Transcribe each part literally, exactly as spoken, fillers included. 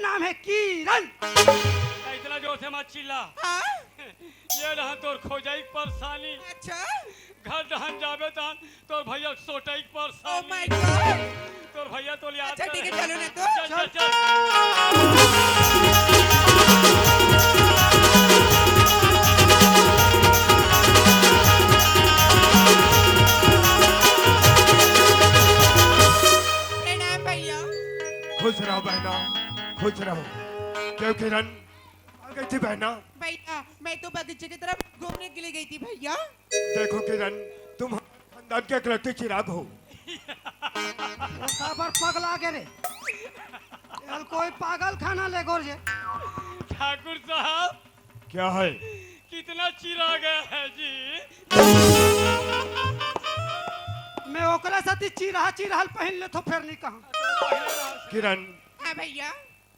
नाम है किरण। इतना जोर से मत चिल्ला। हाँ? ये रहा तोर खोजई के परेशानी। अच्छा। घर डहन जाबे तहन तोर भैया सोटई के परेशानी। Oh my God। तोर भैया तो याद अच्छा, ठीक है, चलो ना तो। चल, चल, चल। प्रणाम भैया। खुश रहो बहना, खुश रहो। क्यों किरण, आ गई थी बहना? भैया, मैं तो बगीचे की तरफ घूमने के लिए गई थी भैया। देखो किरण, तुम हमारे खानदान के इकलौते चिराग हो। वो काबर पगला गे रे? यार, कोई पागल खाना ले गोर जे। ठाकुर साहब। क्या है? कितना चिराग है जी। मैं ओकरा साथी चिरहा चिरहल पहन ले तो फिर नहीं कहा। किरण। हाँ भैया।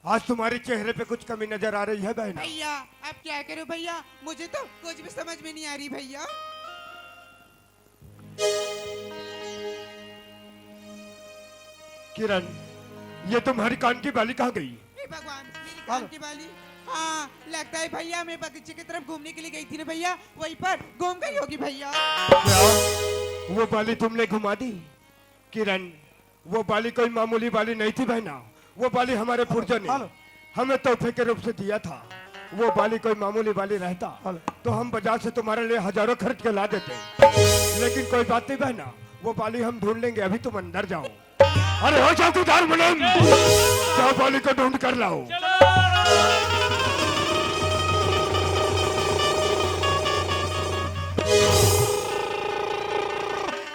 आज तुम्हारे चेहरे पे कुछ कमी नजर आ रही है बहना। भैया, आप क्या करो भैया, मुझे तो कुछ भी समझ में नहीं आ रही भैया। किरण, ये तुम्हारी कान की बाली कहाँ गई? हे भगवान, मेरी कान की बाली। हाँ, लगता है भैया, मैं बगीचे की तरफ घूमने के लिए गई थी ना भैया, वहीं पर गुम गई होगी भैया। क्या वो बाली तुमने घुमा दी? किरण, वो बाली कोई मामूली बाली नहीं थी बहना, वो बाली हमारे पुरजों ने हमें तोहफे के रूप से दिया था। वो बाली कोई मामूली बाली रहता तो हम बाजार से तुम्हारे लिए हजारों खरीद के ला देते, लेकिन कोई बात नहीं बहना, वो बाली हम ढूंढ लेंगे। अभी तुम अंदर जाओ। अरे हो चौकीदार मुनीम, जाओ बाली को ढूंढ कर लाओ।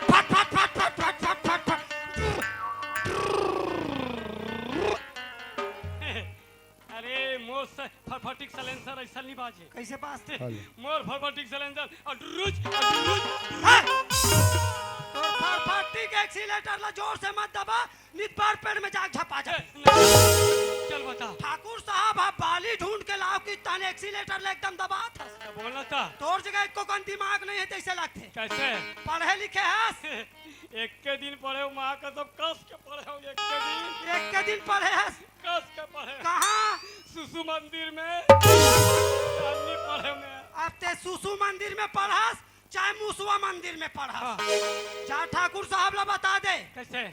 फट, फट, फट, फट। अरे, मोर स-, फटफटी के silencer ऐसा नहीं बाजे। कैसे बाजथे? मोर फटफटी के silencer, अडरुच, अडरुच। हाँ? तोर फटफटी के accelerator ला जोर से मत दबा, नित बार पेड़ में जाके झपा जा। ए, नहीं। चल बता। ठाकुर साहब, आप बाली ढूंढ के लाव कि तहन accelerator ला एकदम दबात हस। तो बोलना था। तोर जगह एको कन दिमाग नहीं है, तैसे लगथे। कैसे? पढ़े लिखे हस? एक के दिन पढ़े हो, माँ कसम, कस के पढ़े हो, एक के दिन। एक के दिन पढ़े हस? कस के पढ़े। कहाँ? सुसु मंदिर में। चांदनी पढ़े में। अब ते सुसु मंदिर में पढ़स, चाहे मुसवा मंदिर में पढ़स। हाँ। जा ठाकुर साहब ला बता दे। कैसे?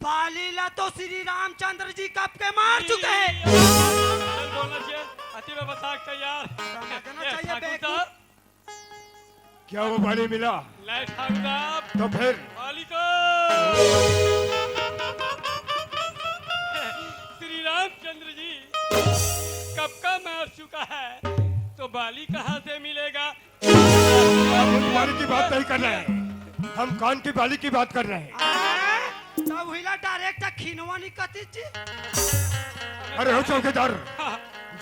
बाली ला तो श्री रामचंद्र जी कब के मार चुके हैं। चल बोलना चाहिए, अति में बसा के यार। समझना ए, चाहिए ठाकुर बेवकूफ। साहब। क्या वो बाली मिला? नहीं ठाकुर साहब। तो फिर? बाली तो श्री रामचंद्र जी कब का मार चुका है, तो बाली कहाँ से मिलेगा? हम बाली की बात नहीं कर रहे हैं, हम कान की बाली की बात कर रहे हैं। आ, तब हुईला direct खिनवा नहीं कती जी। अरे हो चौकीदार,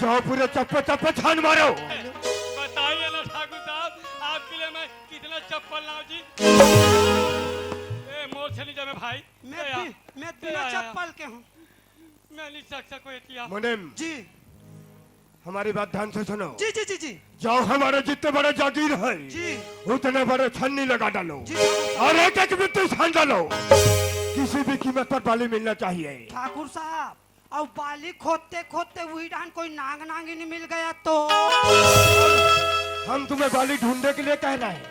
जाओ पूरे चप्पे चप्पे छान मारो। बताइए ना ठाकुर साहब, आपके लिए मैं कितना चप्पल लाऊं जी? ए, मोर छनी जमे भाई। मैं ए, आ, बि-, मैं ए, बिना आ, आ। चप्पल के हूँ। मैं नहीं सक सको एतिया। मुनीम। जी। हमारी बात ध्यान से सुनो। जी, जी, जी, जी। जाओ हमारे जितने बड़े जागीर है, जी। उतने बड़े छन्नी लगा डालो। जी, ठाकुर साहब। और एक एक बित्ती छान डालो। किसी भी कीमत पर बाली मिलना चाहिए। ठाकुर साहब, अब बाली खोदते खोदते वही डान कोई नाग नागिन मिल गया तो? हम तुम्हें बाली ढूंढने के लिए कह रहे हैं,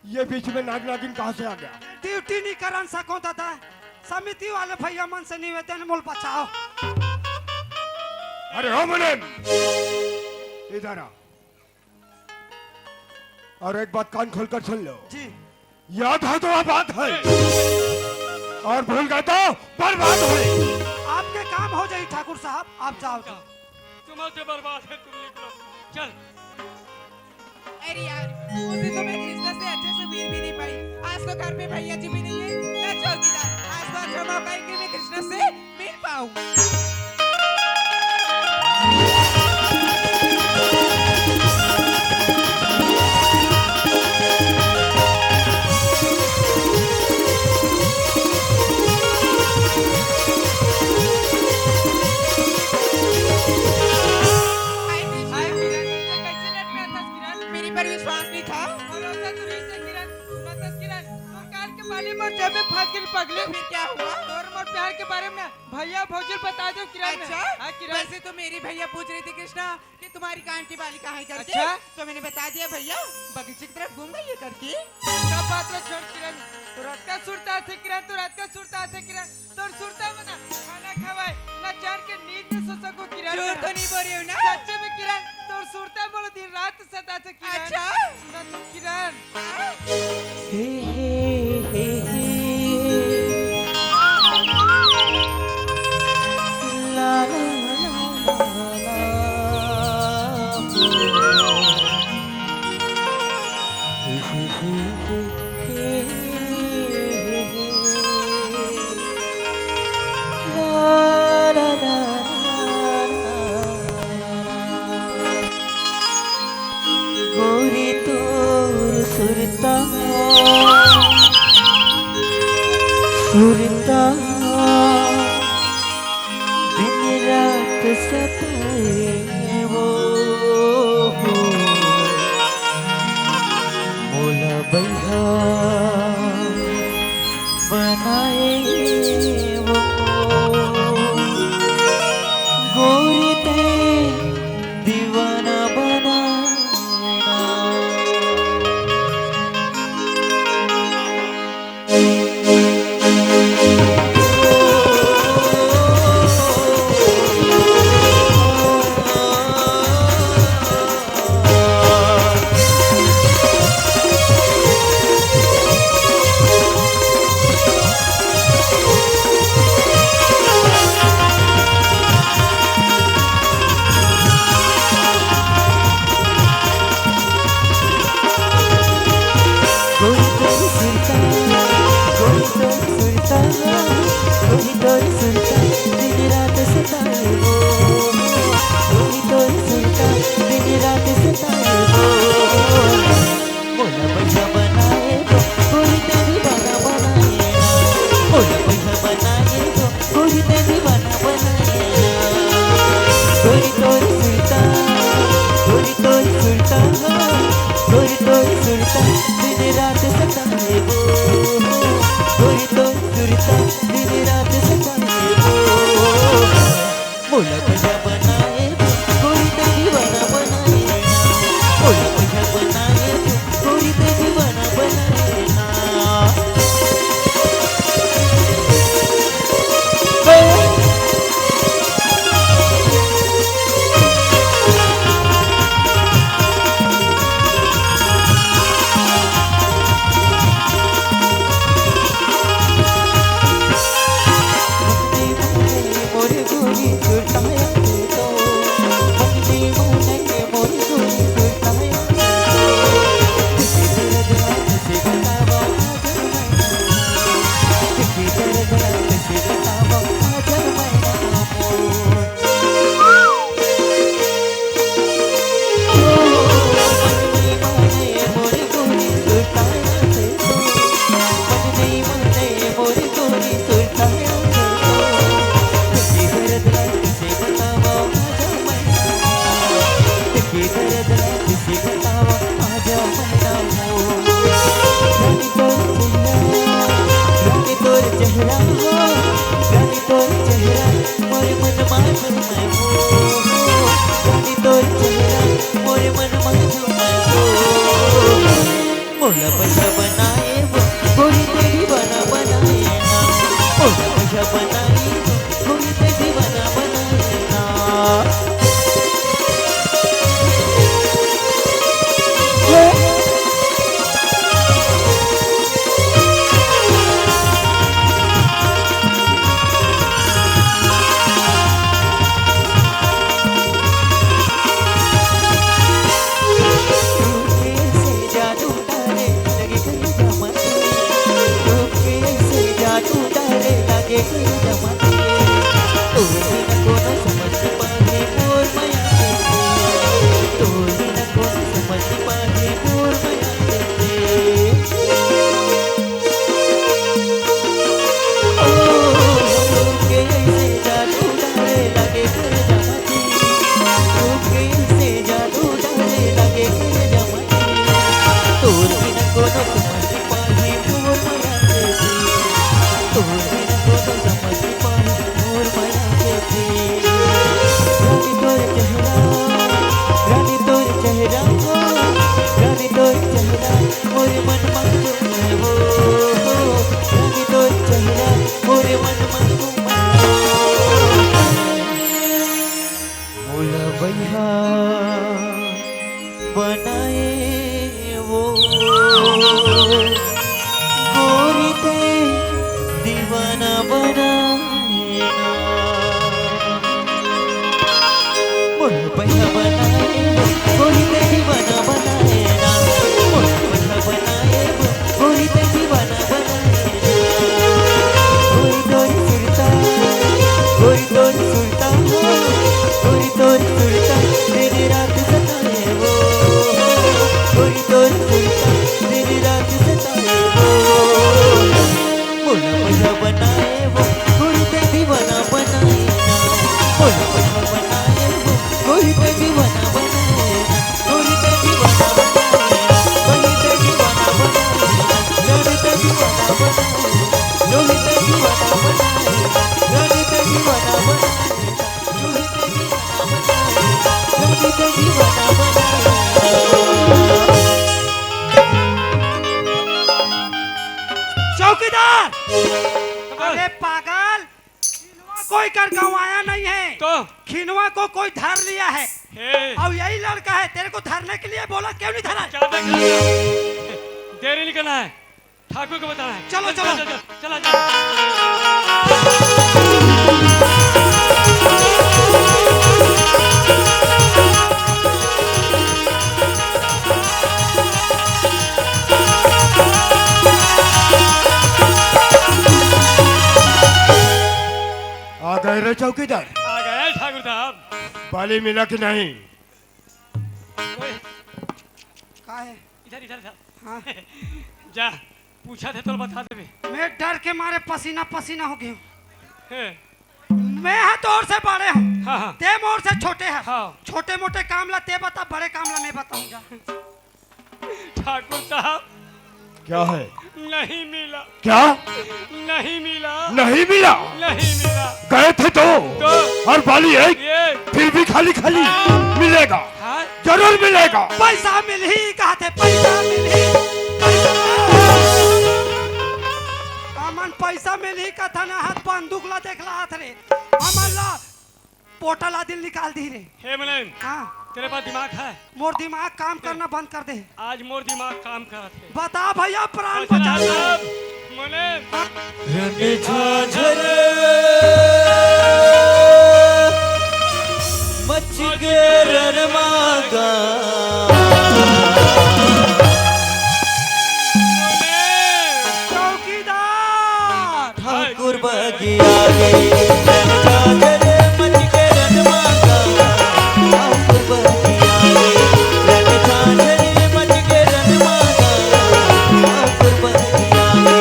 ये बीच में नाग नागिन कहाँ से आ गया? Duty नहीं करन सको दादा, समिति वाले भैया मन से निवेदन, मोल बचाओ। अरे हो मुनीम, इधर आ। और एक बात कान खोलकर सुन लो। जी। याद है तो आबाद है, और भूल गए तो बर्बाद है। आपके काम हो जाई ठाकुर साहब, आप जाओ। तुम से बर्बाद है, तुम निकलो। चल। अरे यार, उस दिन तो मैं कृष्णा से अच्छे से मिल भी नहीं पाई। आज तो घर पे भैया जी भी नहीं है, ना चौकीदार। आज तो अच्छा मौका है कि मैं कृष्णा से मिल पाऊं। हाय कृष्णा। हाय किरण, कैसे लेट में आथस किरण? मेरे पर विश्वास नहीं था। भरोसा तो रहिस हे किरण। सुनत हस किरण, तोर कान के बाली मोर जेब में फंस गे पगली। फिर क्या हुआ? तोर मोर प्यार के बारे में ना भैया भौजी ल बता दो किरण। अच्छा? हाँ किरण। वैसे तो मेरे भैया पूछ रहे थे कृष्णा कि तुम्हारी कान की बाली कहाँ है करके। अच्छा? तो मैंने बता दिया भैया, बगीचे की तरफ घूम गई है करके। का बात रे छोड़ किरण, तोर अतका सुरता आथे किरण, तोर अतका सुरता आथे किरण, तोर सुरता में ना खाना खवाए, ना चैन के नींद में सो सको किरण। झूठ तो नहीं बोल रही हूँ ना? सच्चे में किरण, तोर सुरता मोला दिन रात सताथे किरण। अच्छा? सुना तो किरण। हे, हे, हे, हे। ला, ला, ला, ला, ला। हे, हे, हे, हे, हे, हे। ला, ला, ला, ला, ला। गोरी तोर सुरता, सुरता, दिन रात सताए वो। मोला बइहा बनाए वो। गोरी ते दीवाना बनाए ना। गोरी तोर सुरता, गोरी तोर सुरता, गोरी तोर सुरता, दिन रात सताए वो। गोरी तोर सुरता, दिन रात सताए वो। मोला बइहा बनाए वो, गोरी ते दीवाना बनाए ना। मोला बइहा बनाए वो, गोरी ते दीवाना बनाए ना। गोरी तोर सुरता, गोरी तोर सुरता, गोरी तोर सुरता, दिन रात सताए वो। गोरी तोर सुरता, दिन रात सताए वो। मोला बइहा बनाए वो, गोरी ते दीवाना बनाए ना। मोला बइहा बनाए वो, गोरी ते दीवाना बनाए ना। मोला बइहा बनाए वो, गोरी ते दीवाना बनाए ना। मोला बइहा बनाए वो, गोरी ते दीवाना बनाए ना। बनाए वो गोरी ते दीवाना बनाए ना। मोर पैसा बनाए वो गोरी ते दीवाना बनाए ना। मोर पैसा बनाए वो गोरी ते दीवाना बनाए ना। गोरी तोरी सुरता, गोरी तोरी सुरता हो, गोरी तोरी सुरता, दिन रात सताए वो। गोरी तोरी सुरता, दिन रात सताए वो। मोला पैसा बनाए वो, गोरी ते दीवाना बनाए ना। मोला पैसा बनाए वो, गोरी ते दीवाना बनाए ना। गोरी ते दीवाना बनाए ना। गोरी ते दीवाना बनाए ना। गोरी ते दीवाना बनाए ना। गोरी ते दीवाना बनाए ना। गोरी ते दीवाना बनाए ना। चौकीदार! अरे पागल, खिनवा कोई कर गंवाया नहीं है। तो? खिनवा को कोई धर लिया है। हे। और यही लड़का है, तेरे को धरने के लिए बोला, क्यों नहीं धरा? क्या देख रहा है? देरी नहीं करना है। ठाकुर को बताना है। चलो, चलो। चल, चल, चल, चला, चला। आ गए रे चौकीदार। आ गए ठाकुर साहब। बाली मिला कि नहीं? ओए। का है? इधर, इधर, इधर। हाँ। जा, पूछा थे तो बता देबे। मैं डर के मारे पसीना पसीना हो गया हूँ। हैं। मैं हा तोर से बड़े हूँ, हाँ, हाँ। ते मोर से छोटे है। हाँ। छोटे मोटे काम ला ते बता, बड़े काम ला मैं बताऊंगा। ठाकुर साहब। क्या है? नहीं मिला। क्या? नहीं मिला। नहीं मिला? नहीं मिला। गए थे दो। दो। और बाली एक। एक। फिर भी खाली खाली। हाँ। मिलेगा। हाँ। जरूर मिलेगा। पैसा मिलही कहा थे, पैसा मिलही, पैसा। हमन पैसा मिलही कथन, हाथ बंदूक ला देखला हाथ रे। हमन ला पोटा ला दिल निकाल दी रे। हे मुलायम, हाँ। तेरे पास दिमाग है? मोर दिमाग काम करना बंद कर दे। आज मोर दिमाग काम करत हे। बता भैया, प्राण बचा ले। मुलायम। रंग झांझर मच गे रणमागा। चौकीदार। ठाकुर बगिया गे, रन झांझर मच के रन मांगा। ठाकुर बगिया गे, रन झांझर मच के रन मांगा। ठाकुर बगिया गे,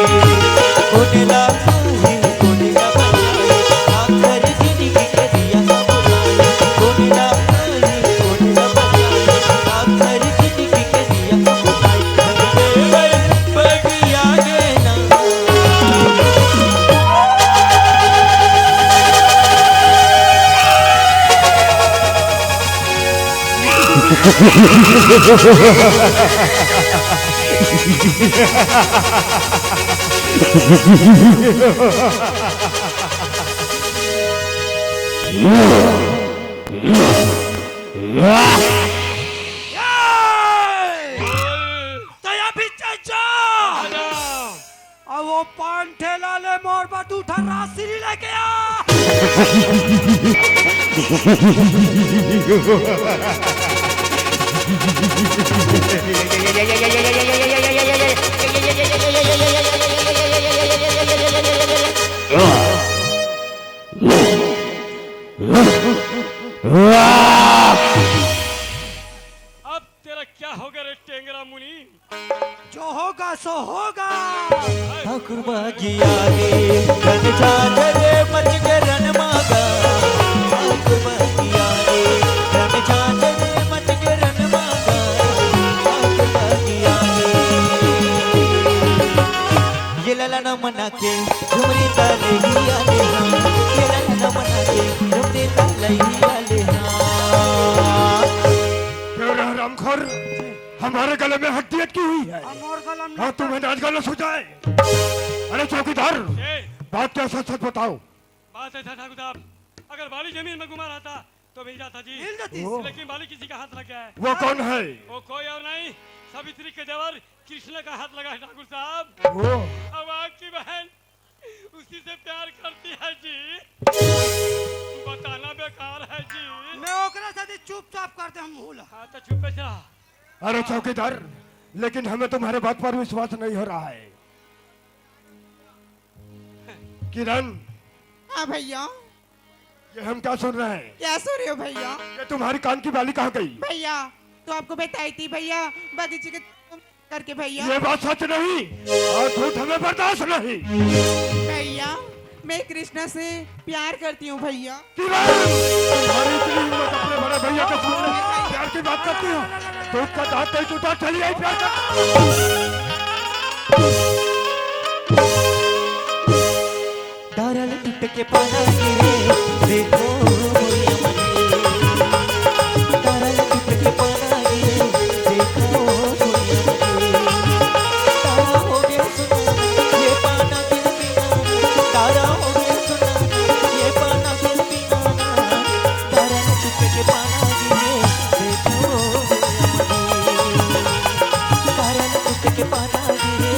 कोने ला खाही, कोने ला बनाही, आखर जिनगी के दिया बुलाई। कोने ला खाही, कोने ला बनाही, आखर जिनगी के दिया बुलाई। बगिया गे ना। तया भी चचा। आ जाओ। अब वो पान ठेला ले मोर बर दू ठन राजश्री लेके आ। अब तेरा क्या होगा रे टेंगरा मुनि? जो होगा सो होगा। ठाकुर बगिया गे, रन झांझर मच गे रन मांगा। ठाकुर बगिया गे, रन झांझर मच गे रन मांगा। ठाकुर बगिया गे। ये ललना मना के झुमरी ताले ही आले हाँ। ये ललना मना के झुमरी ताले ही आले हाँ। क्यों रे हरामखोर? हमारे गले में हड्डी अटकी हुई है। अब मोर गला में हाँ, तुम्हें नाच गाना सो जाए। अरे चौकीदार, ए। बात क्या, सच सच बताओ। बात ऐसा ठाकुर साहब, अगर बाली जमीन में गुमा रहता तो मिल जाता जी। मिल जाती। वो, लेकिन बाली किसी का हाथ लग गया है। वो कौन है? वो कोई और नहीं, सावित्री के देवर कृष्ण का हाथ लगा है ठाकुर साहब। वो, अब आपकी बहन उसी से प्यार करती है जी। बताना बेकार है जी। मैं ओकरा साथे चुपचाप कर दे हम भूला। हाँ तो चुप बैठ रहा। अरे चौकीदार, लेकिन हमें तुम्हारे बात पर विश्वास नहीं हो रहा है। किरण, हाँ भैया। ये हम क्या सुन रहे हैं? क्या सुन रहे हो भैया? ये तुम्हारी कान की बाली कहाँ गई? भैया, तो आपको बताई थी भैया, बगीचे के करके भैया। ये बात सच नहीं और झूठ हमें बर्दाश्त नहीं। भैया, मैं कृष्णा से प्यार करती हूँ भैया। किरण, तुम्हारी इतनी हिम्मत, अपने बड़े भैया के सामने प्यार की बात करती हो? दूध का दांत नहीं टूटा, चली आई प्यार का। दारल टूट के पाना गिरे, देखो भुइया मरे। दारल टूट के पाना गिरे, देखो भुइया मरे। तारा हो गया सुना, ये पाना किन पीना। तारा हो गया सुना, ये पाना किन पीना। दारल टूट के पाना गिरे, देखो भुइया मरे। दारल टूट के पाना गिरे,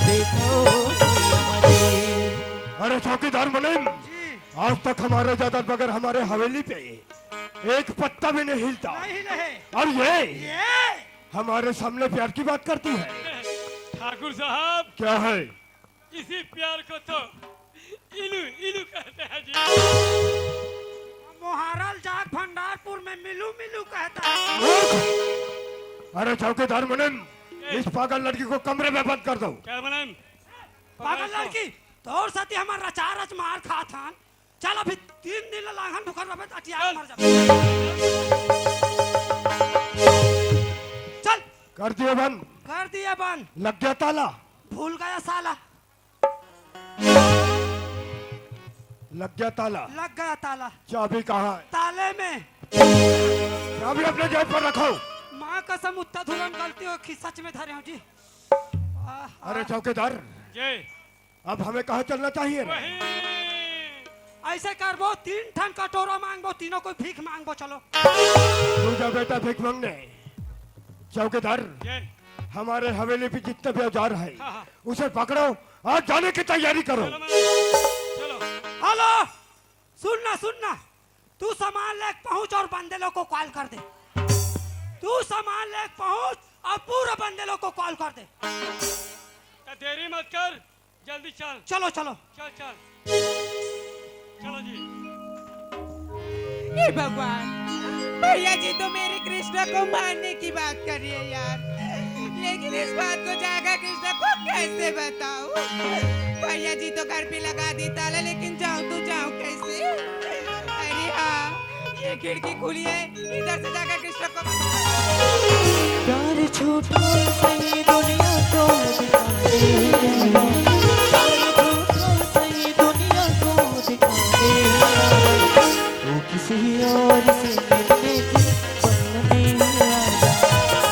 देखो भुइया मरे। अरे चौकीदार मुनीम, आज तक हमारे ज्यादा बगैर हमारे हवेली पे एक पत्ता भी नहीं हिलता। नहीं रहे। और ये ये हमारे सामने प्यार की बात करती है। ठाकुर साहब, क्या है? इसी प्यार को तो इलू इलू कहते हैं जी। मोहाराल जाग भंडारपुर में मिलू मिलू कहता है। रुक! अरे चौकीदार मुनीम, इस पागल लड़की को कमरे में बंद कर दो। क्या मुनीम? पागल लड़की, तोर साथी हमार रचा रच मार खात हन। चल अभी तीन दिन ला लांघन भुखर रहे, अटिया मर जाबे। चल, कर दिए बंद। कर दिए बंद। लग गया ताला। भूल गया साला। लग गया ताला। लग गया ताला। चाबी कहाँ है? ताले में। चाबी अपने जेब पर रखो। माँ कसम, उत्ता धुरम गलती हो कि सच में धरे हो जी। आह, अरे चौकीदार, जय। अब हमें कहाँ चलना चाहिए रे? वही। ऐसे करबो, तीन ठन कटोरा मांगबो, तीनों को भीख मांगबो। चलो। तू जा बेटा भीख मांगने। चौकीदार, जय। हमारे हवेली पे जितने भी औजार है, हाँ, हाँ। उसे पकड़ो और जाने की तैयारी करो। चलो मुनीम, चलो। हेलो, सुन ना, सुन ना, तू सामान लेके पहुंच और बंदे लोग को कॉल कर दे। तू सामान लेके पहुंच और पूरा बंदे लोग को कॉल कर दे। तो देरी मत कर, जल्दी चल। चलो, चलो। चल चल। चलो जी। हे भगवान, भैया जी तो मेरे कृष्णा को मारने की बात कर रही है यार, लेकिन इस बात को जागा कृष्णा को कैसे बताऊं? भैया जी तो घर पे लगा दी ताला, लेकिन जाऊं तो जाऊं कैसे? अरे हाँ, ये खिड़की खुली है, इधर से जाकर कृष्णा को प्यार झूठा सही दुनिया को दिखा दे। प्यार झूठा सही दुनिया को दिखा दे। तू किसी और से मिलने के बहाने आ जा।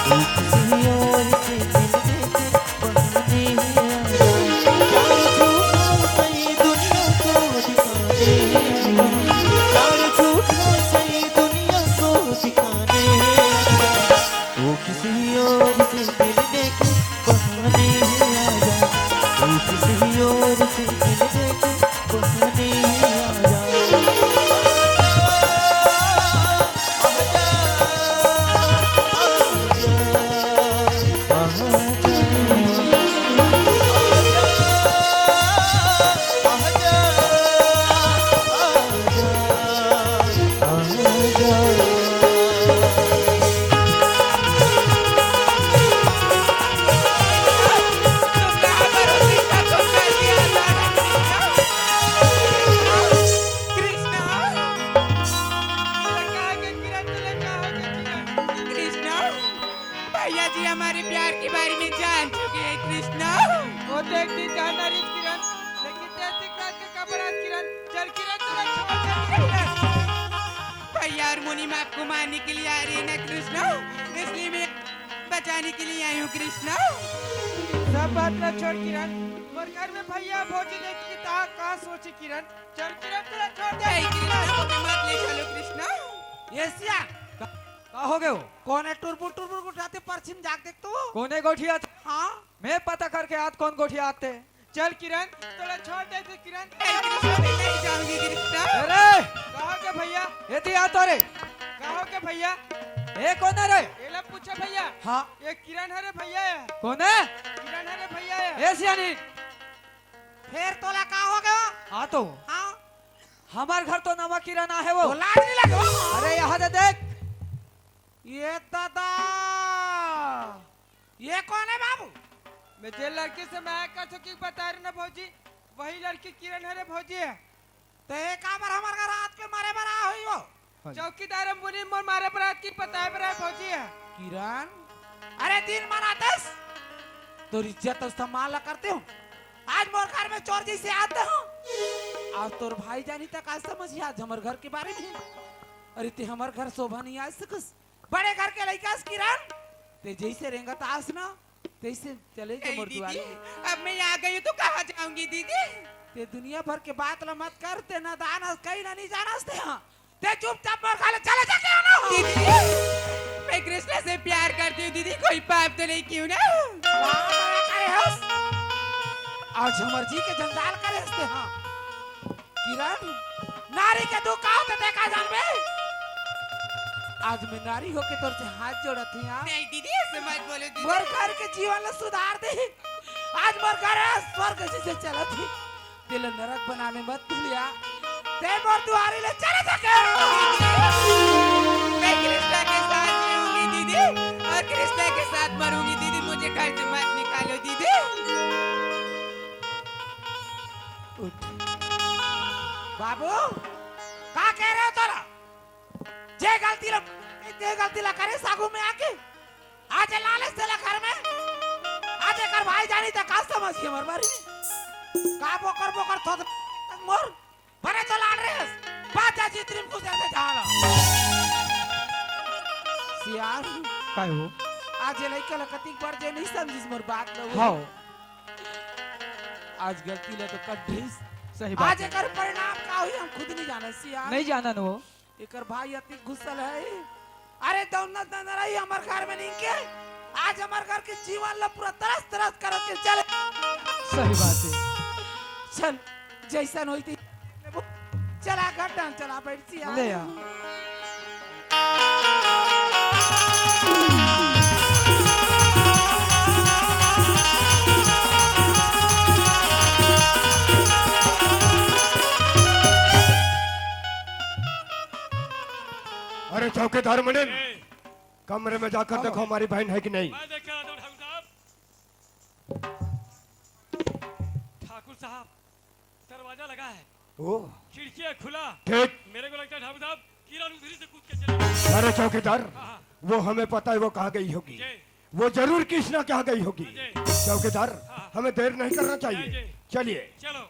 तू किसी और से मिलने के बहाने आ जा। प्यार झूठा सही दुनिया को दिखा दे। प्यार झूठा सही दुनिया को दिखा दे। वो किसी और से मिलने के बहाने आ जा। वो किसी और से मिलने के बहाने आ जा। तुम कहाँ पर हो कृष्णा? तुम कर दिया अचानक कृष्णा। कृष्णा। कहाँ गए किरण? तुला कहाँ गए किरण? कृष्णा, भैया जी हमारे प्यार के बारे में जान चुके हैं कृष्णा। वो तो एक दिन जानना रही किरण, लेकिन जैसे रात के कपड़ा किरण, चल किरण, तुला छोड़ दे किरण। भैया और मुनीम आपको मारने के लिए आ रही है ना कृष्णा, इसलिए मैं बचाने के लिए आई हूँ कृष्णा। सब बात ला छोड़ किरण, मोर घर में भैया भौजी देख के ता का सोची किरण? चल किरण, तुला छोड़ दे। ए, कृष्णा, मुझे मत ले चलो कृष्णा। ए सियान, का, का हो गयो? कोने टुरबुर टुरबुर गोठियाथे, परछी म जाके देख तो। कोने गोठियाथे? हाँ। मैं पता करके आत कोन गोठियाथे। चल किरण, तोला छोड़ देथे किरण। नहीं, कृष्णा, मैं नहीं जाऊंगी, कृष्णा। अरे! का हो गे भैया? एती आ तो रे। का हो गे भैया? ए कोन हे रे? एला पूछे भैया। हाँ। ये किरण हरे भैया ये। कोन हे? किरण हरे भैया ये। ए सियानी। फेर तोला का हो गयो? हाँ तो। हाँ। हमर घर तो नवा किरण आहे वो। तो लाज नहीं लगे वो? अरे यहाँ दे देख। ये दादा, ये कोन हे बाबू? मैं जे लड़की से मैं कर चुकी बता रही ना भौजी, वही लड़की किरण हरे भौजी हे। तो ये काबर हमर घर आत के मारे बर आ होही वो? हाँ जी। चौकीदार अम्बुनी मोर मारे बर आत के बताए बर आए भौजी हे। किरण, अरे दिन मनातेस, तोर इज्जत अउ सम्मान ला करते हो। आज मोर घर में चोर जैसे आते हो। आज तोर भाई जानी तक आज समझिया आज हमर घर के बारे में। अरे ते हमर घर शोभा नहीं आज सकस। बड़े घर के लइका अस किरण, ते जैसे रेंगत आस ना, तैसे चले जो ए मोर दीदी, दुआरे। अब मैं आ गई हूँ तो कहाँ जाऊंगी दीदी? ते दुनिया भर के बात ला मत कर, ते नादान अस, कहीं ना नहीं जानस ते हाँ। ते चुपचाप मोर घर ले चले जा के ना। दीदी, मैं कृष्णा से प्यार करती हूँ दीदी, कोई पाप तो नहीं किया ना? वाह, बड़ा करे हस। आज हमर जी के जंजाल करे हस ते हाँ। किरण, नारी के दुख का होथे ते का जानबे? आज मैं नारी होके तोर से हाथ जोड़त हूँ यार। नहीं दीदी, ऐसे मत बोलो दीदी। मोर घर के जीवन ला सुधार दे। आज मोर घर ह स्वर्ग जैसे चलत हे। तेला नरक बनाने मत भूलिया। ते मोर दुआरी ले चले जा के। मैं कृष्णा के साथ जीऊंगी दीदी, और कृष्णा के साथ मरूंगी दीदी, मुझे घर से मत निकालो दीदी। उठ। बाबू, का कहे रहे हो तोला? जे गलती ला, जे गलती ला करे सागू में आके, आज लाले से ला घर में, आज एकर भाई जानी त का समझ के मर मारी। का बोकर बोकर थोत मोर, बने तो लाड़ रहे हस, बाजा जितनी कुछ ऐसे झाला। सियार, काय हो? आज ये लइका ला कतिक बार जे नहीं समझिस मोर बात ला। हाँ। आज गलती ले तो कर दिस। सही बात आज है। एकर परिणाम का होही हम खुद नहीं जाने सियार। नहीं जानन वो। एकर भाई अति गुस्सल है। अरे दौलत न रही हमर घर में नहीं के। आज हमर घर के जीवन ला पूरा तरस तरस करके चले। सही बात है। चल जैसन होई थी। चला घर डाल चला बैठ सियार। ले आ। अरे चौकीदार मनिन, ए। कमरे में जाकर हाँ। देखो हमारी बहन है कि नहीं। मैं देख कर आता हूँ ठाकुर साहब। ठाकुर साहब, दरवाजा लगा है। ओ। खिड़की है खुला। ठीक। मेरे को लगता है ठाकुर साहब, किरण उधरी से कूद के चली गई। अरे चौकीदार, हाँ, हाँ। वो हमें पता है, वो कहाँ गई होगी। जी। वो जरूर कृष्णा के यहाँ गई होगी। जी। चौकीदार, हाँ। हमें देर नहीं करना चाहिए। जी, जी। चलिए। चलो।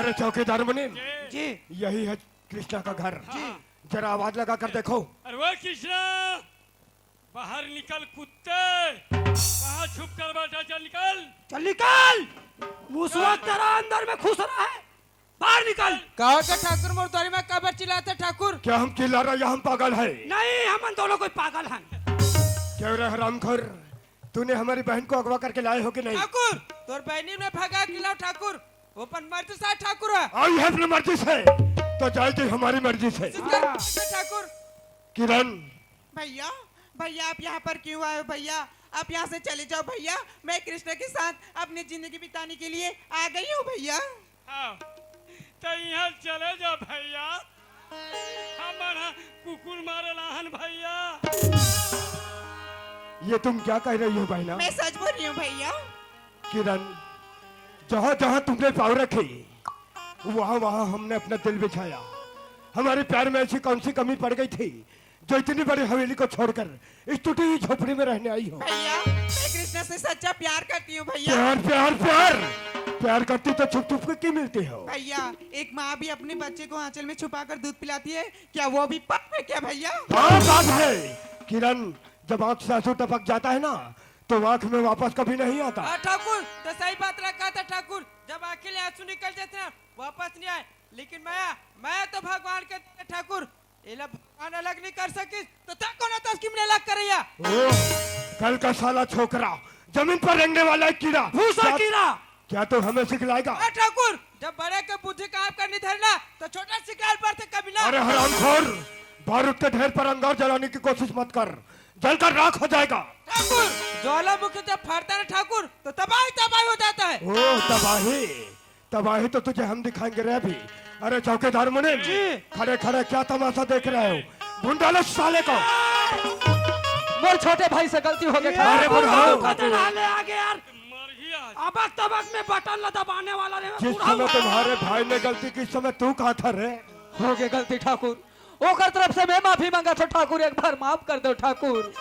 अरे चौकीदार मुनीम, जी। जी। यही है कृष्णा का घर। जी। जरा आवाज लगा कर देखो। अरे वो कृष्णा, बाहर निकल कुत्ते, कहाँ छुप कर बैठा, चल निकल। चल निकल, मुसवा तेरा अंदर में घुस रहा है, बाहर निकल। कहो तो ठाकुर, मोर द्वारी में काबर चिल्लाते ठाकुर? क्या हम चिल्ला रहे हैं या हम पागल है? नहीं, हमन दोनों कोई पागल हन। क्यों रे हरामखोर, तूने हमारी बहन को अगवा करके लाए हो कि नहीं? ठाकुर, तोर बहनी में भगा के लाओ ठाकुर, वो अपन मर्जी से ठाकुर है। आई है अपनी मर्जी से, तो जाएगी हमारी मर्जी से। कोशिश कर ठाकुर। किरण। भैया, भैया आप यहाँ पर क्यों आए हो भैया? आप यहाँ से चले जाओ भैया, मैं कृष्णा के साथ अपनी जिंदगी बिताने के लिए आ गई हूँ भैया। हाँ, तो यहाँ चले जाओ भैया, हमन ह कुकुर मारे ला हन भैया। ये तुम क्या कह रही हो बहना? मैं सच बोल रही हूँ भैया। किरण, जहाँ जहाँ तुमने पाँव रखे, वहाँ वहाँ हमने अपना दिल बिछाया। हमारे प्यार में ऐसी कौन सी कमी पड़ गई थी जो इतनी बड़ी हवेली को छोड़कर इस टूटी हुई झोपड़ी में रहने आई हो? भैया, मैं कृष्णा से सच्चा प्यार करती हूँ भैया। प्यार, प्यार, प्यार, प्यार करती तो छुप छुप के क्यों मिलती हो? भैया, एक माँ भी अपने बच्चे को आंचल में छुपा कर दूध पिलाती है, क्या वो भी पाप है क्या भैया? हाँ, पाप है। किरण, जब आंख से आंसू टपक जाता है ना, तो आंख में वापस कभी नहीं आता। हाँ ठाकुर, तो सही बात रखा था ठाकुर। जब आंखें ले आंसू निकल जाते ना, वापस नहीं आए। लेकिन मैं, मैं तो भगवान के ठाकुर, एला भगवान अलग नहीं कर सकिस, तो तैं कोन हस कि मैं अलग करइया? ओ, कल का साला छोकरा, जमीन पर रेंगने वाला एक कीड़ा। भूसा क्या, कीड़ा। क्या तू हमें सिखलाएगा? हाँ ठाकुर, जब बड़े के बुद्धि काम करनी धरे ना, तो छोटा सिखाए बर थे कमीना। अरे हरामखोर, बारूद के ढेर पर अंगार जलाने की कोशिश मत कर, जलकर राख हो जाएगा। ठाकुर, ज्वालामुखी जब फटता है ना ठाकुर, तो तबाही तबाही हो जाता है। ओ, तबाही, तबाही तो तुझे हम दिखाएंगे रे अभी। अरे चौकीदार मुनीम, जी। खड़े खड़े क्या तमाशा देख रहे हो? भूंड डालो साले को। मोर छोटे भाई से गलती हो गई। अरे बुढ़ाओ। खतरा ले आगे यार। अबक तबक में बटन ला दबाने वाला रे जिस बुढ़ाओ। समय तुम्हारे भाई ने गलती की, उस समय तू कहाँ था रे? हो गई गलती ठाकुर, ओकर तरफ से मैं माफी मांगत हंव ठाकुर, एक बार माफ कर दो ठाकुर।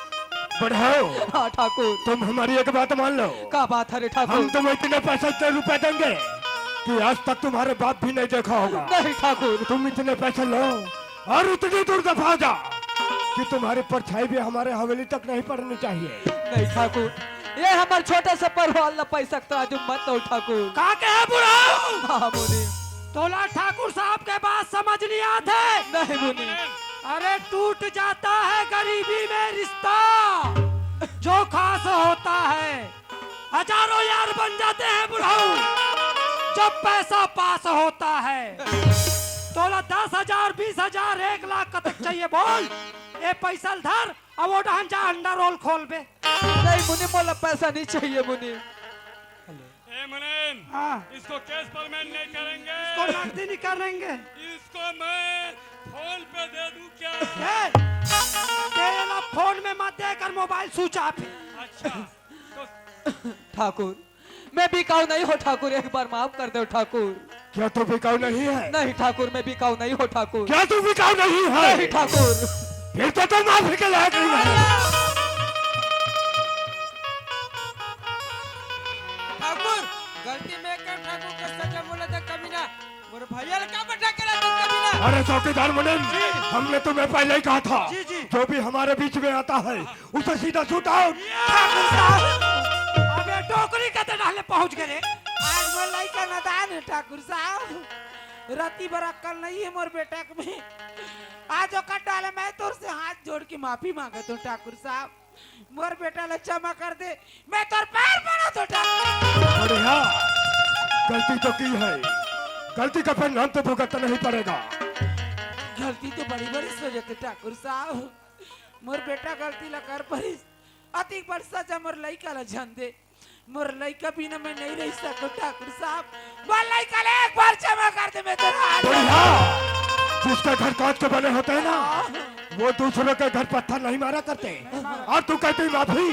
बुढ़ाओ। हाँ ठाकुर। तुम हमारी एक बात मान लो। का बात है रे ठाकुर? हम तुम्हें इतने पैसे, इतने रुपए देंगे कि आज तक तुम्हारे बाप भी नहीं देखा होगा। नहीं ठाकुर। तुम इतने पैसे लो और उतनी दूर दफा जा कि तुम्हारी परछाई भी हमारे हवेली तक नहीं पड़नी चाहिए। नहीं ठाकुर, ये हमर छोटे से परिवार ला पैसा के तराजू मत दो ठाकुर। का कहे बुढ़ाऊ? हाँ मुनीम। तोला ठाकुर साहब के बात समझ नहीं आत हे। नहीं मुनीम। अरे टूट जाता है गरीबी में रिश्ता, जो खास होता है हजारों यार बन जाते हैं बुढ़ाऊ, जब पैसा पास होता है। तोला दस हजार, बीस हजार, एक लाख कतक चाहिए बोल? ए पैसा ल धर, अब वो डहन जा अंडा रोल खोलबे। नहीं मुनीम, मोला पैसा नहीं चाहिए मुनीम। ए मुनीम, हाँ। इसको कैश पेमेंट नहीं करेंगे। इसको नकदी नहीं करेंगे। इसको मैं फोन पे दे दूं क्या? ए, तेला फोन में मत दे कर, मोबाइल स्विच ऑफ है। अच्छा, तो ठाकुर, मैं बिकाऊ नहीं हंव ठाकुर, एक बार माफ कर दो ठाकुर। क्या तू बिकाऊ नहीं है? नहीं ठाकुर, मैं बिकाऊ नहीं हंव ठाकुर। क्या तू बिकाऊ नहीं है? नहीं ठाकुर। फिर तो तू माफी के लायक नहीं है। ठाकुर, गलती मैं कर ठाकुर, के सजा मोला दे कमीना। मोर भैया ला का बैठा के ला तू कमीना? अरे चौकीदार मुनीम, जी। हमने तुम्हें पहले ही कहा था, जी, जी। जो भी हमारे बीच में आता है, उसे सीधा shoot out। ठाकुर साहब, अबे डोकरी कते डाले पहुंच गए रे। आज मोर लइका नादान है ठाकुर साहब, रति बर अक्कल नहीं है मोर बेटा के में। आज ओकर डाले मैं तोर से हाथ जोड़ के माफी मांगत हंव ठाकुर साहब, मोर बेटा ला क्षमा कर दे, मैं तोर पैर पड़त हंव ठाकुर। बढ़िया, गलती तो की है, गलती का परिणाम तो भुगतना ही पड़ेगा। गलती तो बड़ी बड़ी सोचत हे ठाकुर साहब, मोर बेटा गलती ला कर परिस, अतिक बड़ सजा मोर लइका ला झन दे। मोर लइका बिना मैं नहीं रह सकंव ठाकुर साहब। मोर लइका ला एक बार क्षमा कर दे, मैं तोर हाथ बढ़िया। जिसके घर कांच के बने होते हैं ना, वो दूसरों के घर पत्थर नहीं मारा करते। और तू कहती माफी,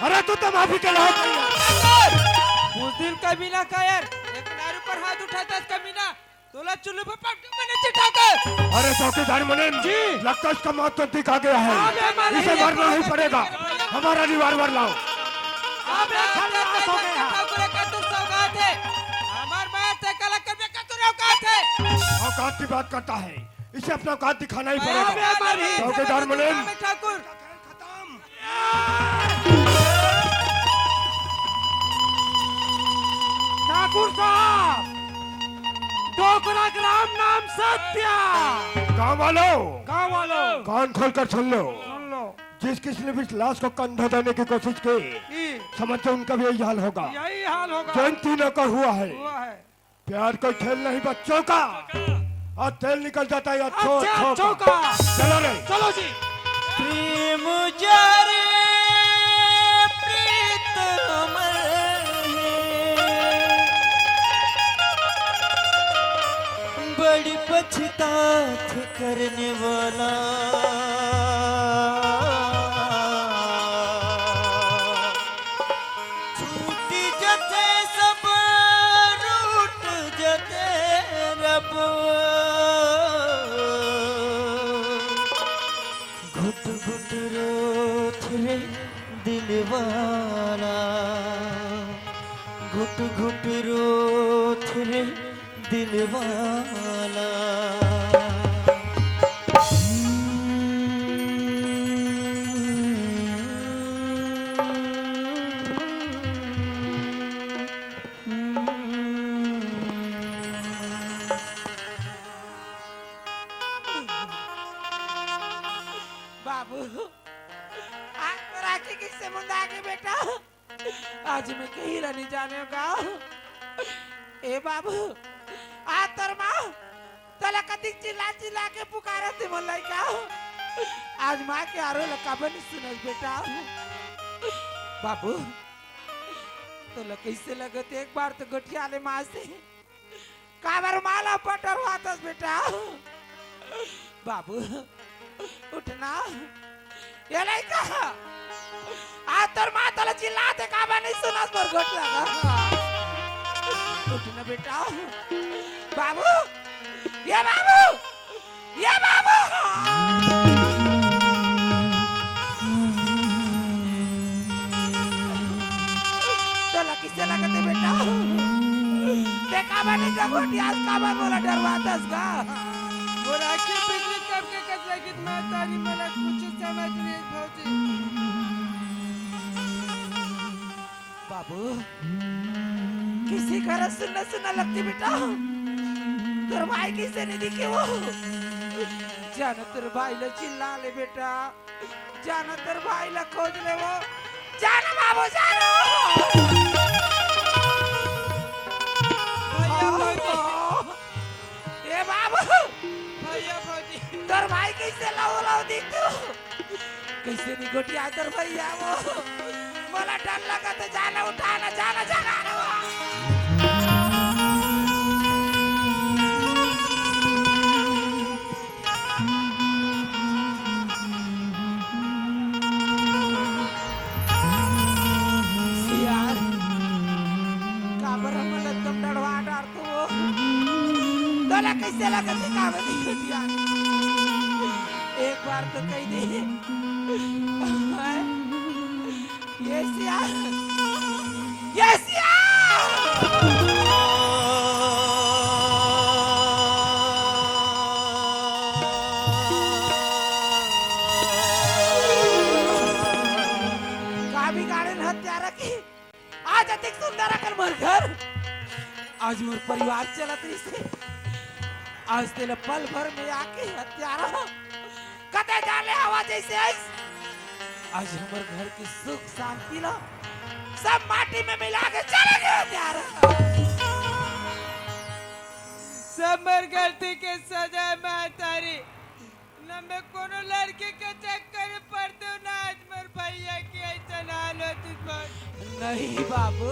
अरे तू तो माफी के लायक नहीं है। उस दिन कमीना का यार, एक नारी पर हाथ उठाता कमीना, तोला चुल्लू पे पटक मैंने चिढ़ा के। अरे चौकीदार मुनीम, जी। लगता है इसका मौत तो दिख आ गया है। अबे मर इसे गया, मरना ही मर पड़ेगा। गया। हमारा revolver लाओ। अबे खल्लास हो गया। ठाकुर का तू सौगात है। हमार माया से कला करने का तू औकात है। औकात की बात करता है, इसे अपना औकात दिखाना ही पड़ेगा। अबे मर ही। चौकीदार मुनीम। ठाकुर। खत्म। ठाकुर साहब, डोकरा ग्राम नाम सत्या। गांव वालों, गांव वालों, कान खोलकर सुन लो। सुन लो। जिस किसी ने भी इस लाश को कंधा देने की कोशिश की, की। समझो उनका भी यही हाल होगा। यही हाल होगा। जो इन तीनों का हुआ है। हुआ है। प्यार कोई खेल नहीं बच्चों का। और तेल निकल जाता है अच्छों, अच्छे अच्छों अच्छों का। का। चलो रे। चलो जी। प्रेम जारे प्रीत अमर है। बड़ी पछतात करने वाला। छूट जते सब रूठ जते रब। घुट घुट रोत रे दिलवाला। घुट घुट रोत रे दिलवाला। बेटा, आज मैं कहीं ला नहीं जाने का। ए बाबू, आ तोर माँ तोला कतिक चिल्ला चिल्ला के पुकारत हे मोर लइका। आज माँ के आरो ला काबर नहीं सुनस बेटा? बाबू, तोला कैसे लगत हे? एक बार तो गोठिया ले माँ से। काबर माँ ला पटरवातस बेटा? बाबू, उठना। ए लइका, आ तोर माँ तोला चिल्लात हे, काबर नहीं सुनस मोर गोठ लगा? उठना बेटा। बाबू, ए बाबू, ए बाबू। तोला किसे लगत हे बेटा? ते काबर नहीं जगोटी आज काबर मोला डरवातस गा? मोर आँखी बिजली चमके कस लगित महतारी, मोला कुछ समझ नहीं भौजी। बाबू, किसी करा सुनना सुनना लगती बेटा। तोर भाई किसे नहीं दिखे वो? जाना तोर भाई ला चिल्ला ले बेटा। जाना तोर भाई ला खोज ले वो। जाना बाबू, जाना। भैया, भौजी। ए बाबू। भैया, भौजी। तोर भाई कैसे लाओ लाओ दिखते हो? कैसे निकोटिया तोर भैया वो? मोला डर लगा तो जाना उठाना, जाना, जाना, जाना। यार, काबर हमन एकदम डरवा डारत हो? तोला कैसे लगत हे काबर नहीं बेटिया? एक बार तो कह दे। ये सिया, ये सिया। का बिगाड़ेन हत्यारा के? आज अतिक सुंदर अकन मोर घर, आज मोर परिवार चलत रहिसे, आज तेला पल भर में आके हत्यारा कते जाले हवा जैसे आइस। आज हमर घर के सुख शांति ला सब माटी में मिला के चले गे हत्यारा। सब मोर गलती के सजा महतारी। न मैं कोनो लड़की के चक्कर में पड़ते हो, ना आज मोर भैया के ऐसा हाल होती। नहीं बाबू,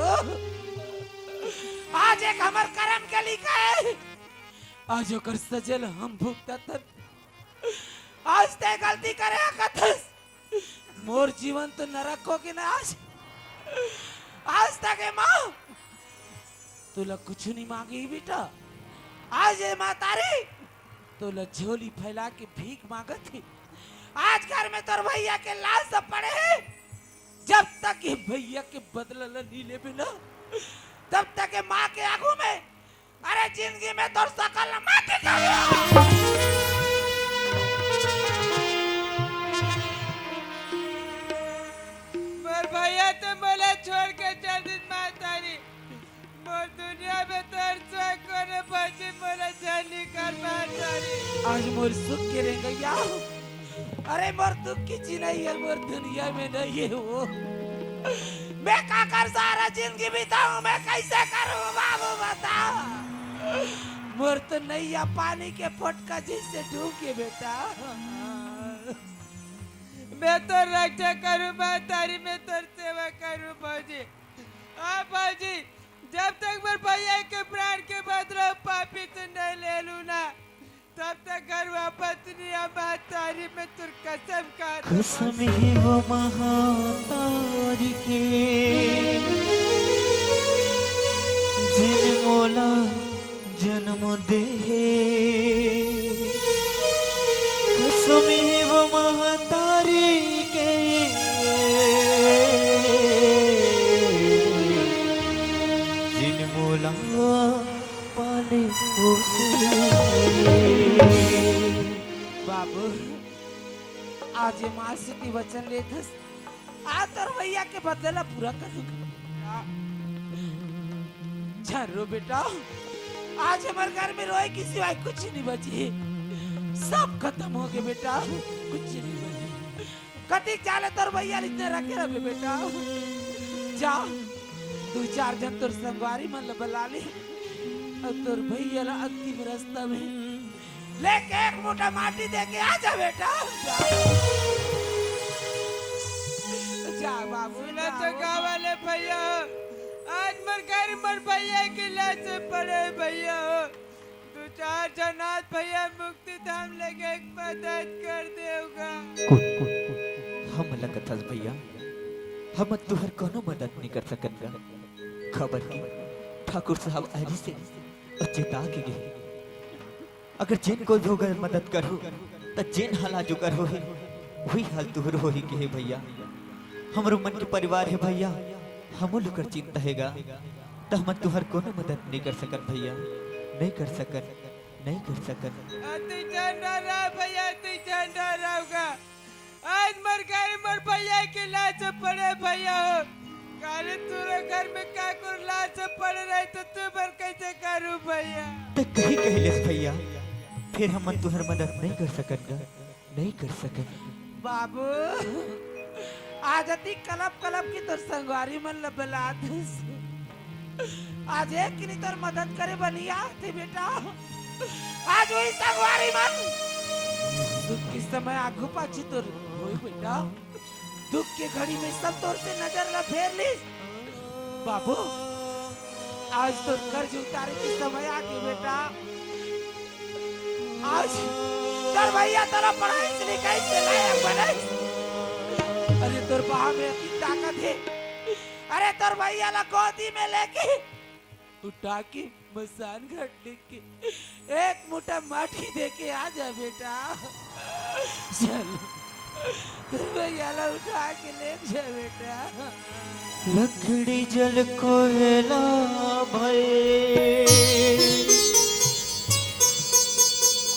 आज एक हमर करम के लिखा है, आज ओकर सजा ल हम भुगतत हन। आज ते गलती करे हकत हस, मोर जीवन तो नरक हो गे ना आज। आज तक ए माँ तोला कुछ नहीं मांगी बेटा। आज ए महतारी तोला झोली फैला के भीख मांगत हे। आज घर में तोर भैया के लाश सब पड़े हे। जब तक ये भैया के बदला ला नहीं लेबे ना, तब तक ये माँ के आगू में अरे जिंदगी में तोर सकल न मत करियो। मोर भैया तो मोला छोड़ के चल दिस महतारी। मोर दुनिया में तोर सिवा कोनो बची मोला जानी कर महतारी। आज मोर सुख के रेंगैया अरे मोर दुख की चिन्हैया मोर दुनिया में नहीं है वो। मैं काकर सारा जिंदगी बिताऊं, मैं कैसे करूं बाबू बता। मोर तो नैया पानी के फोटका जैसे डूब के बेटा। मैं तो रक्षा करूं महतारी, मैं तोर सेवा करूं भौजी। हाँ भौजी, जब तक मोर भैया के प्राण के बदला पापी से नहीं ले लू ना, तब तक घर वापस नहीं आ महतारी, मैं तोर कसम खाता। कसम हे वो महतारी के, जिन मोला जनम दे हे। कसम हे वो महतारी के, जिन मोला पाले पोसे। बाबू, आज ये माँ से की वचन लेथस, आज तोर भैया के बदला ला पूरा करूंगा। झन रो बेटा, आज हमर घर में रोए के सिवाय कुछ नहीं बची, सब खत्म हो गए बेटा, कुछ नहीं बची। कतिक जाले तोर भैया ल इतने रखे रहे बेटा। जा, दू चार झन तोर संगवारी मन ल बला ले, अउ तोर भैया ल अंतिम रस्ता में लेके एक मुठा माटी दे के आ जा बेटा। जा, जा बाबू, सुना जा। तो गाँव वाले भैया, आज मोर घर मोर भैया के लाश पड़े भैया हो। दू चार झन आज भैया मुक्ति धाम लेके एक मदद कर देवगा। कुन, कुन, कुन, हमन ल कथस भैया, हमन तुहर कोनो मदद नइ कर सकन गा, काबर कि ठाकुर साहब आरी से अचेता के गे। अगर जेन कोई भी ओकर मदद करहू, त जेन हाल आज ओकर होही, वही हाल तुहर होही के हे भैया। हमरो मन के परिवार हे भैया, हमो लोग कर चिंता हे गा, त हमन तुहर कोनो मदद नइ कर सकन भैया, नइ कर सकन, नइ कर सकन। अति झन रहा भैया, अति झन रहा गा। आज मोर घर मोर भैया के लाश पड़े भैया हो। काले तोरो घर में काकुर लाश पड़े रहे तो तू बर कैसे करू भैया? त कही कहिलेस भैया, फिर हमन तुहर मदद नइ कर सकन गा, नइ कर सकन। बाबू, आज अति कलप कलप के तोर संगवारी मन ल बला दिस। आज एक किनी तोर मदद करे बनिया थे बेटा। आज वही संगवारी मन दुख के समय आगू पाछी तोर होई बेटा। दुख के घड़ी में सब तोर से नजर ला फेर ली। बाबू, आज तोर कर्ज उतारे के समय आ गए बेटा। आज तोर भैया तोला पढ़ाई से निकाल के लायक बने। अरे तोर बाह में अति ताकत है। अरे तोर भैया ला गोदी में लेके उठा के मसान घाट लेके एक मुठा माटी दे के आ जा बेटा। चल, तोर भैया ला उठा के ले जा बेटा। लकड़ी जल कोयला भय,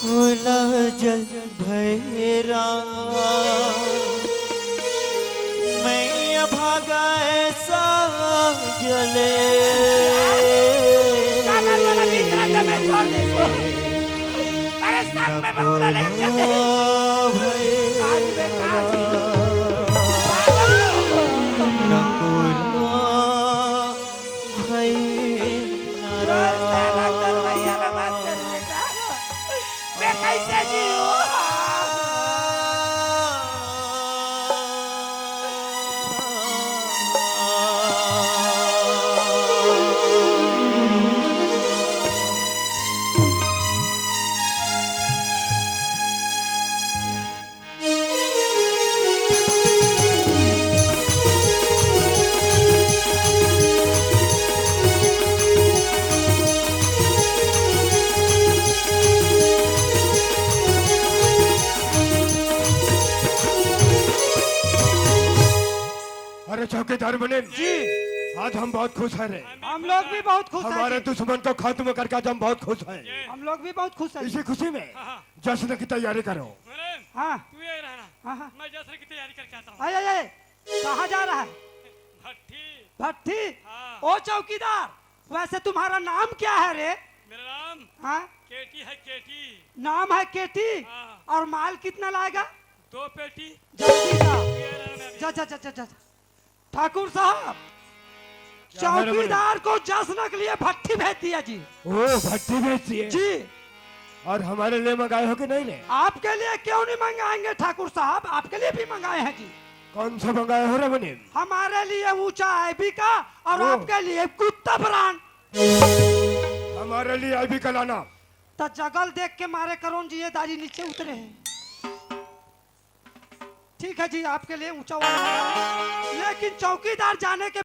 कोयला जल भैरा, मैं अभागा ऐसा जले। काला वाला बीच रास्ते में छोड़ दे इसको। अरे साथ में बबूला लेके चलते हैं। आज बेकार जी। नकुला भई नाराज। साला तोर भैया ला बात कर बेटा। मैं कैसे जीऊँ? अरे चौकीदार मुनीम जी। आज हम बहुत खुश हैं रे। हम लोग भी बहुत खुश हैं हमारे जी। दुश्मन को खत्म करके आज हम बहुत खुश हैं। हम लोग भी बहुत खुश हैं। इसी खुशी में हाँ, हाँ। जश्न की तैयारी करो। मुनीम, हाँ। तू यहीं रहना। हाँ, हाँ। मैं जश्न की तैयारी करके आता हूँ। आए, आए, आए। कहाँ जा रहा है? भट्टी। भट्टी? हाँ। ओ चौकीदार, वैसे तुम्हारा नाम क्या है रे? मेरा नाम हाँ? केटी है, केटी। नाम है केटी? हाँ। और माल कितना लाएगा? दो पेटी। जल्दी जा। ये रहा मैं अभी। जा, जा, जा, जा, जा। ठाकुर साहब, क्या है रे चौकीदार को जश्न के लिए भट्टी भेज दिया जी। ओ, भट्टी भेज दिए? जी। और हमारे लिए मंगाए हो कि नहीं ले? आपके लिए क्यों नहीं मंगाएंगे ठाकुर साहब, आपके लिए भी मंगाए हैं जी। कौन सा मंगाए हो रे मुनीम? हमारे लिए ऊंचा आईबी का और ओ। आपके लिए कुत्ता ब्रांड। हमारे लिए आईबी का लाना। तो जगल देख के मारे करोन जी, ये दाढ़ी नीचे उतरे हैं। ठीक है जी, आपके लिए ऊंचा वाला मंगाए, लेकिन चौकीदार जाने के